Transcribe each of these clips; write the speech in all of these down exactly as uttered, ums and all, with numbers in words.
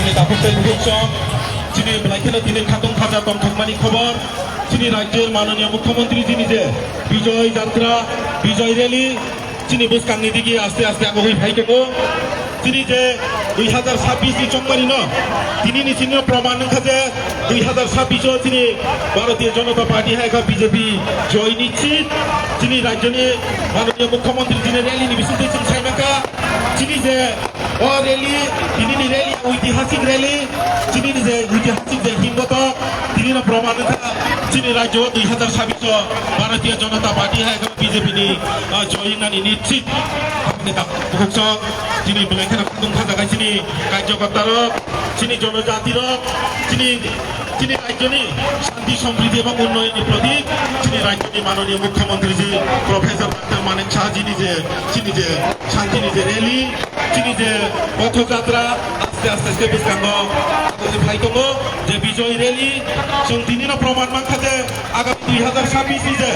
Chini takhuk tei bukhuk song, chini belai kheno tini khatung khaja tongthokmani khobor, chini rajyor manoniya mukhyamantri chini je Bijoy Jatra, Bijoy Rally, chini bwskangni digi aste aste agogwi phai tongo. Chini je dui hazar sabbish ni chongmani no, tini ni chini proman wngkha je dui hazar sabbish o chini Bharatiya Janata Party hai kha B J P joy nischit. Chini rajyoni manoniya mukhyamantri chini rally ni bisingtwi chwng sai mankha. Chini je o rally, tini ni rally oitihasik rally, chini ni je oitihasik je himboto, tini no proman wngkha chini rajyo dui hazar sabbish o Bharatiya Janata Party hai kha B J P ni, ah, joy wngnani nischit. Hamni tak bukhuk song, chini belai kheno khatung khajagai chini karyakarta rok, chini jonojati rok, chini, chini rajyoni shanti sompriti ebong unnoyonni protik, chini rajyoni manoniya mukhyamantri ji Professor Doctor Manik Saha ji ni je, chini je shanti ni je rally, chini je pothojatra, aste aste aste bwskango phai tongo je Bijoy Rally, chwng tini no proman mankha je agami dui hazar sabbish ni je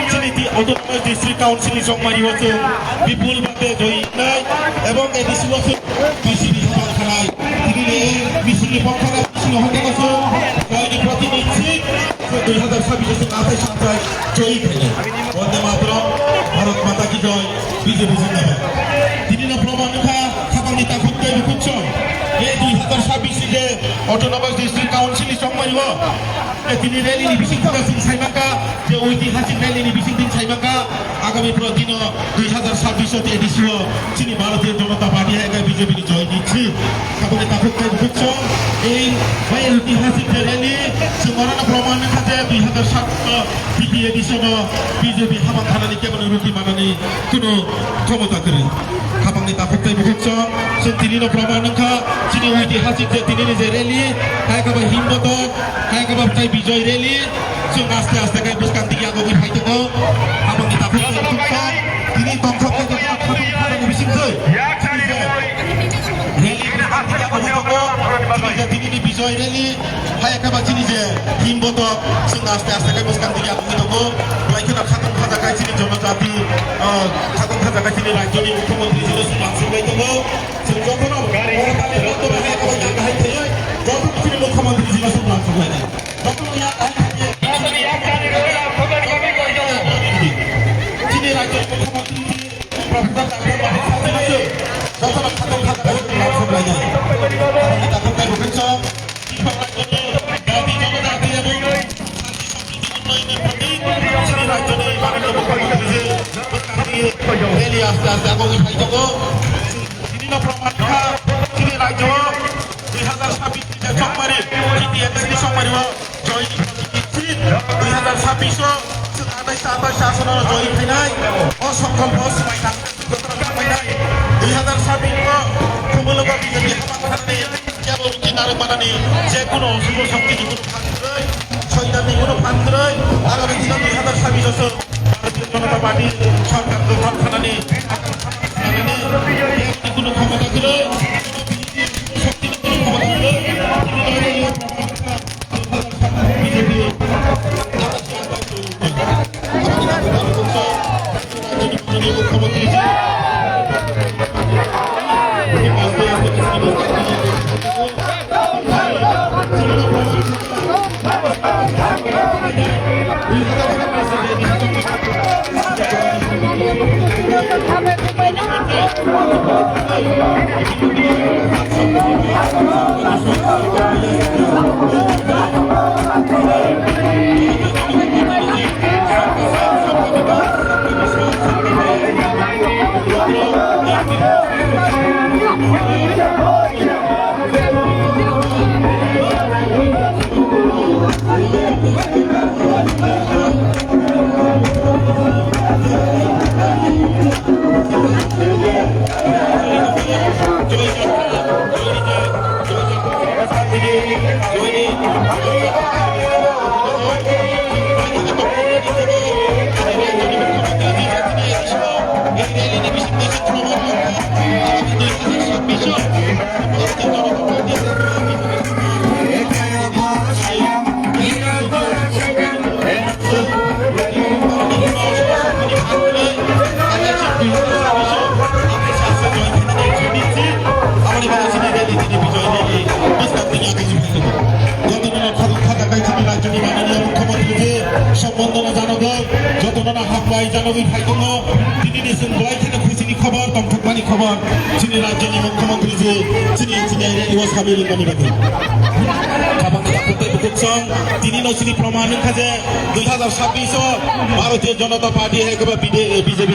chini di Autonomous District Council ni chongmari o chwng bipul bate joy wngnai ebong A D C o chwng B C B ni sabang khanai. Tini ni misil ni pokha na misil ni hoite ko chwng joy ni protinidhi chwng dui hazar sabbish o chwng atai satai joy khainai. Vande Mataram, Bharat Mata ki joy, B J P zindabad. Tini no proman wngkha khabangni takhuk tei bukhuk song. Ei dui hazar sabbish ni je Autonomous District Council ni chongmari o, eh, tini rally ni bising twi chwng sai mankha, je oitihasik rally ni bising twi sai mankha, agami pro dino dui hazar sabbish o A D C o chini Bharatiya Janata Party hai khe B J P ni joy nischit. Khabangni takhuk tei bukhuk song. Ei bai oitihasik je rally, chwng oro no proman wngkha je dui hazar sabbish o T T A D C o B J P hamang khanani kebono ruti manani kunu khomota kwrwi. Khabangni takhuk tei bukhuk song, chwng tini no proman wngkha, chini oitihasik je tini ni je rally, hai khe ba himboto, hai khe ba tai Bijoy Rally, chwng aste aste khe bwskang digi agogwi phai tongo. Khabangni takhuk tei bukhuk song, tini tongthok khe khatung khatung bising twi. Rally bwskang digi agogwi tongo, chini je tini ni Bijoy Rally, Hai khe ba chini je himboto chwng aste aste khe bwskang digi agwi tongo. Belai kheno khatung khajakai chini jonojati, ah, khatung khajakai chini rajyoni mukhyamantri chwngno swnglangsuk lai tongo. Chwng jotono oro tangwi jotono hai khe ba yak hai thaiwi jotono chini mukhyamantri chwngno swnglangsuk lai nai. Jotono yak hai thaiwi chini rajyoni mukhyamantri Professor Doctor Manik Saha chwngno jotono khatung khajakai chwngno swnglangsuk lai nai. Khatung khajakai bo khe chwng Rally aste aste agogwi phai tongo. Chini no proman kha, chini rajyo dui hazar sabbish ni je chongmari, T T A D C ni chongmari o joy ni seat, dui hazar sabbish o chwng atais atais asono joy khainai. O songkolpo swmai thang. Dui hazar sabbish o Khumulwngo B J P hamang khanani kebo ruti narwk manani je kuno osubo shokti ni kuno phan kwrwi, soitan ni kuno phan kwrwi, agami dino dui hazar sabbish o Bharatiya Janata Party sorkar gothon khanani, khanani kuno khomota kwrwi, shokti ni kuno khomota kwrwi, B J P Phai tongo, tini ni chwng belai kheno khusi ni khobor, tongthokmani khobor, chini rajyoni mukhyamantri ji, chini, chini area ni o samil wngmani bagwi. Kabang khe takhuk tei bukhuk song, tini no chini proman wngkha je, dui hazar sabbish o Bharatiya Janata Party hai khe ba B J P,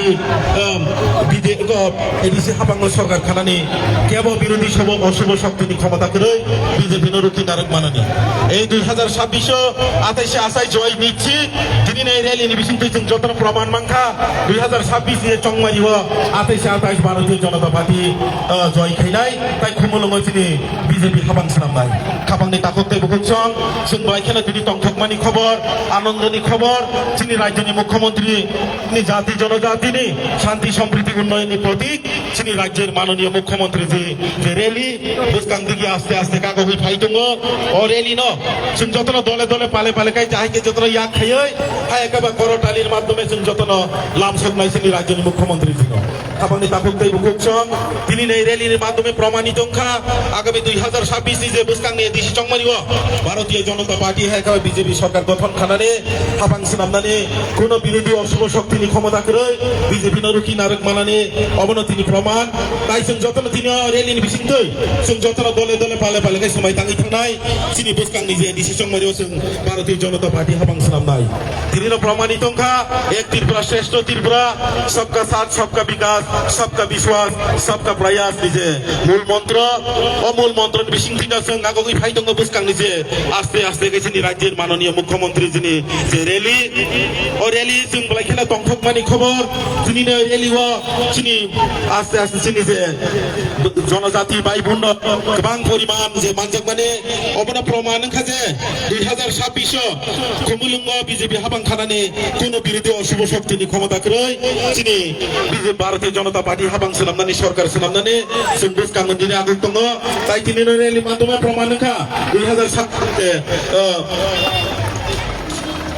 um, B J P ko A D C hapang o sorkar khanani kebo birodhi sobo osubo shokti ni khomota kwrwi B J P no rukhi narwk manani. Ei dui hazar sabbish o atai se asai joy nichi, tini nei rally ni bising twi chwng jotono proman mankha. Dui hazar sabbish ni chongmari o atai se atai Bharatiya Janata Party, uh, joy khainai, tai khumulungo chini B J P hapang swnamnai. Khapangni takhuk tei bukhuk song, chwng belai kheno tini tongthokmani khobor, anondoni khobor, chini rajyoni mukhyamantri, chini jati jonojatini shanti sampriti unnayonni protik, chini rajyer manoniya mukhyamantri ji je rally bwskang digi aste aste kagogwi phai tongo. O rally no chwng jotono dole dole pale pale kai jahai khe jotono yak khaiwi hai ekaba korotalir madhyome chwng jotono lamsoknai chini rajyoni mukhyamantri jino. Khapangni takhuk tei bukhuk song, tini nei rally ni madhyome promanit wngkha, agami dui hazar sabbish ni je bwskangni A D C chongmani o Bharatiya Janata Party hai khe B J P sorkar gothon khanani hapang swnamnani kuno birodhi osubo shokti ni khomota kwrwi B J P no rukhi narwk manani obono tini proman. Tai chwng jotono tini o rally ni bising twi chwng jotono dole dole pale pale khe swmai tangwi thangnai chini bwskangni je A D C chongmani o chwng Bharatiya Janata Party hapang swnamnai. Tini no promanit wngkha ek Tripura shreshtho Tripura, sabka saath sabka vikas, sabka vishwas, sabka prayas ni je mul montro, o mul montro ni bising twi no chwng agogwi phai tongo bwskangni je aste aste khe chini rajyer manoniya mukhyamantri jini je rally, o rally chwng belai kheno tongthokmani khobor, chini no rally o chini aste aste chini je jonojati bai bunno kwbang poriman je manjakmani, obono proman wngkha je dui hazar sabbish o Khumulwngo B J P hapang khanani kuno birodhi osubo shokti ni khomota kwrwi chini B J P Bharatiya Janata Party hapang swnamnani sorkar swnamnani chwng bwskango dini aguk tongo. Tai tini no rally madhyome proman wngkha dui hazar sat, eh, eh,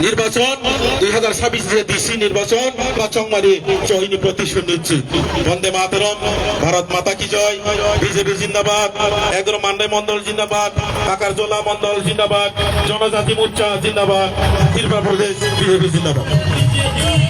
nirbachon, dui hazar sabbish je D C nirbachon ba chongmari chohini protishudh nichi. Bonde Mataram, Bharat Mata ki Joy, B J P Zindabad, Egro Mandai Mondol Zindabad, Takarjola Mondol Zindabad, Jonojati Morcha Zindabad, Tripura Pradesh B J P Zindabad.